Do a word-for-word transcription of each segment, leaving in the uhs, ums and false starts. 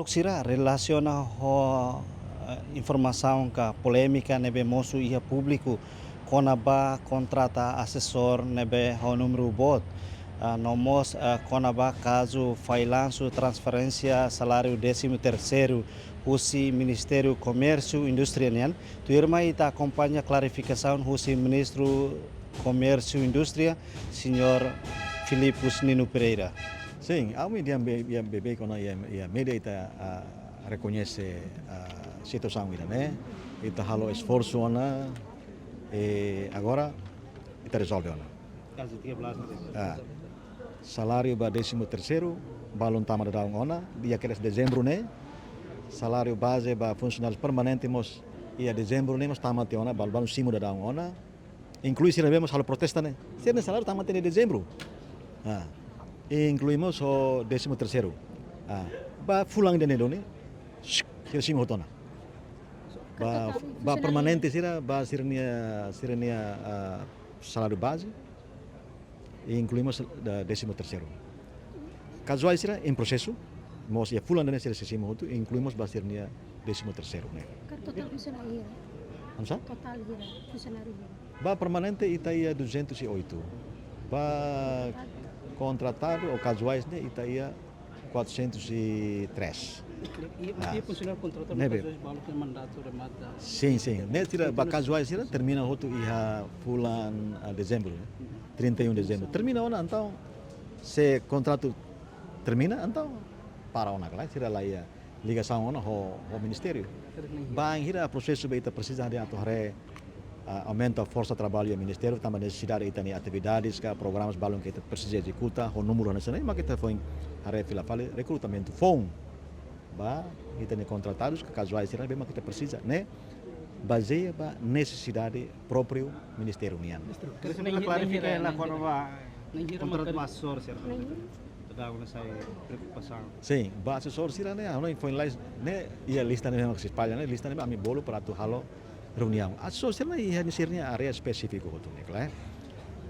Sira relasiona ho, eh, informasaun ka polémika ne'ebé mosu iha públiku kona-ba kontrata asesór ne'ebé ho númeru boot, ah, no mós, ah, kona-ba kazu fallansu transferénsia saláriu désimu terseiru husi Ministériu Komérsiu Indústria nian. Tuirmai ita akompaña klarifikasaun husi Ministru Komérsiu Indústria, Señór Filipus Nino Pereira. Sin, ami di'ak be, di'ak beibeik ona iha, iha média ita, ah, rekoñese, ah, situasaun ida-ne'e. Ita halo esforsu ona, eh, agora ita rezolve ona. Kazu tiga belas ne'e. Ah. Saláriu ba désimu terseiru, balun tama daudaun ona, iha kedas dezembru ne'e. Saláriu baze ba funsionáriu permanente mós, iha dezembru ne'e mós tama tiha ona, bal-, balun simu daudaun ona. Inklui sira ne'ebé mós halo protesta ne'e. Sira-nia saláriu tama tiha ona iha dezembru. Ah. I inklui mós ho désimu terseiru. Ah. Ba fulan ida-ne'e duni, sira simu hotu ona. Ba, ba permanente sira, ba sira-nia, sira-nia, ah, saláriu baze. I inklui mós, ah, désimu terseiru. Kazuál sira em prosesu, mós iha fulan ida-ne'e sira sei simu hotu, inklui mós ba sira-nia désimu terseiru ne'e. Karik totál funsionáriu hira? Hanesan? Totál hira, funsionáriu hira? Ba permanente ita iha duzentos e oito. Ba kontratadu ou kazuál ne'e ita iha quatrocentos e três. I, i, ah, i funsionáriu kontratadu ne'ebé, kazuál balun ke mandatu remata. Sin, sin. Ne'e sira ba kazuál sira termina hotu iha fulan, ah, dezembru, ne'e? Trinta e um de dezembro. Termina ona, entaun, se kontratu termina, entaun para ona, klaru, sira la iha ligasaun ona ho, ho ministériu. Bainhira prosesu be ita presiza de atu haree, ah, aumenta forsa traballu iha ministériu, tanba nesesidade ita-nia atividades ka programas balun ke ita presiza ezekuta, ho númeru hanesan ne'e, mak ita foin haree fila fali rekrutamentu foun ba ita-nia kontratadus ka kazuál sira ne'ebé mak ita presiza, ne'e bazeia ba nesesidade própriu ministériu nian. Ministru, ne'e klarifika hela kona-ba kontratu ba asesór sira. Daudaun ne'e sai preokupasaun. Sin, ba asesór sira ne'e, ha'u hanoin foin lalais ne'e, iha lista ne'e mak sei espalla ne'e, lista ne'e ami bolu para atu halo reuniaun. Asesór sira ne'e iha sira-nia área espesífiku hotu ne'e, klaru.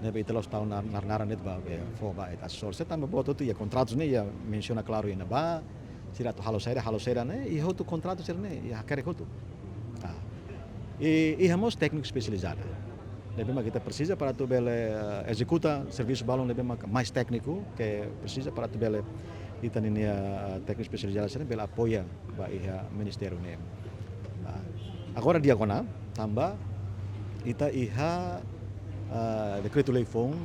Ne'ebé ita la'ós tau nar-, nar-, naran de'it ba, eh, fó ba ita asesór. Sira tanba buat hotu iha kontratu ne'e, iha mensiona klaru iha ne'ebá, sira atu halo saida, halo saida ne'e, iha hotu kontratu sira ne'e, iha hakerek hotu. Ah. I, iha mós tékniku espesializadu. Ne'ebé mak ita presiza para atu bele, eh, ezekuta servisu balun ne'ebé mak mais tékniku ke presiza para atu bele ita-nia, eh, tékniku espesializadu sira bele apoia ba iha ministériu ne'e. Ah, agora di'ak ona, tanba ita iha, ah, dekretu-lei foun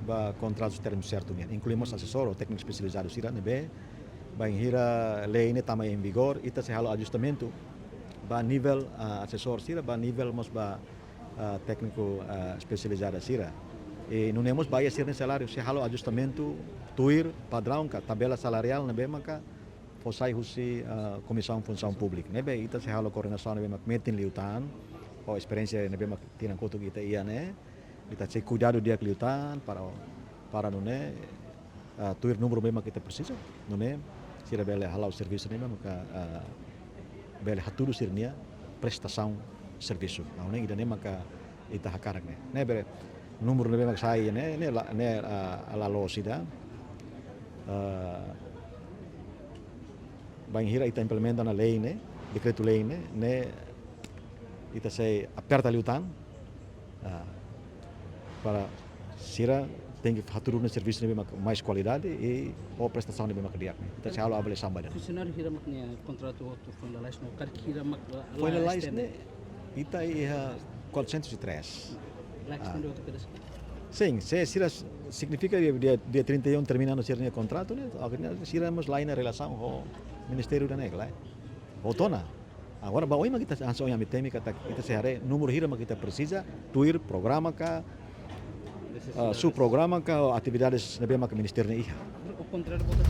ba kontratu termu sertu nian, inklui mós asesór ou tékniku espesializadu sira ne'ebé bainhira lei ne'e tama em vigor, ita sei halo ajustamentu ba nivel, ah, asesór sira, ba nivel mós ba, ah, tékniku, ah, espesializadu sira. I nune'e mós ba iha sira-nia saláriu sei halo ajustamentu tuir padraun ka tabela salariál ne'ebé maka fó sai husi, ah, Komisaun Funsaun Públika. Ne'ebé ita sei halo koordenasaun ne'ebé mak metin liután, ho esperiénsia ne'ebé mak tinan kotuk ita iha ne'e. Ita sei kuidadu di'ak liután para, para nune'e, ah, tuir númeru ne'ebé mak ita presiza. Nune'e sira bele hala'o servisu ne'ebé maka, ah, bele hatudu sira-nia prestasaun servisu. Nah, nune'e ida-ne'e maka ita hakarak ne'e. Ne'ebé númeru ne'ebé mak sai ne'e, ne'e la, ne'e, ah, la loos ida. Ah, bainhira ita implementa ona lei ne'e, dekretu-lei ne'e, ne'e ita sei aperta liután, ah, para sira tenke hatudu ona servisu ne'ebé mak mais kualidade i ho prestasaun ne'ebé mak di'ak ne'e. Ita sei halo avaliasaun ba ida-ne'e. Funsionáriu hira mak nia kontratu hotu foin lalais no karik hira mak la, foin la lalais estende? Ne'e, ita iha quatrocentos e três. La estende hotu kedas? Sin, se sira s-, signifika dia, dia, dia trinta e um termina ona sira-nia kontratu ne'e, akhirnya sira mós la iha relasaun ho ministériu ida-ne'e, klaru. Hotu ona. Agora ba oin mak ita hanesan ohin ami temi katak ita sei haree númeru hira mak ita presiza, tuir programa ka, ah, subprograma ka, atividades ne'ebé mak ministériu ne'e iha. O contrário, vota.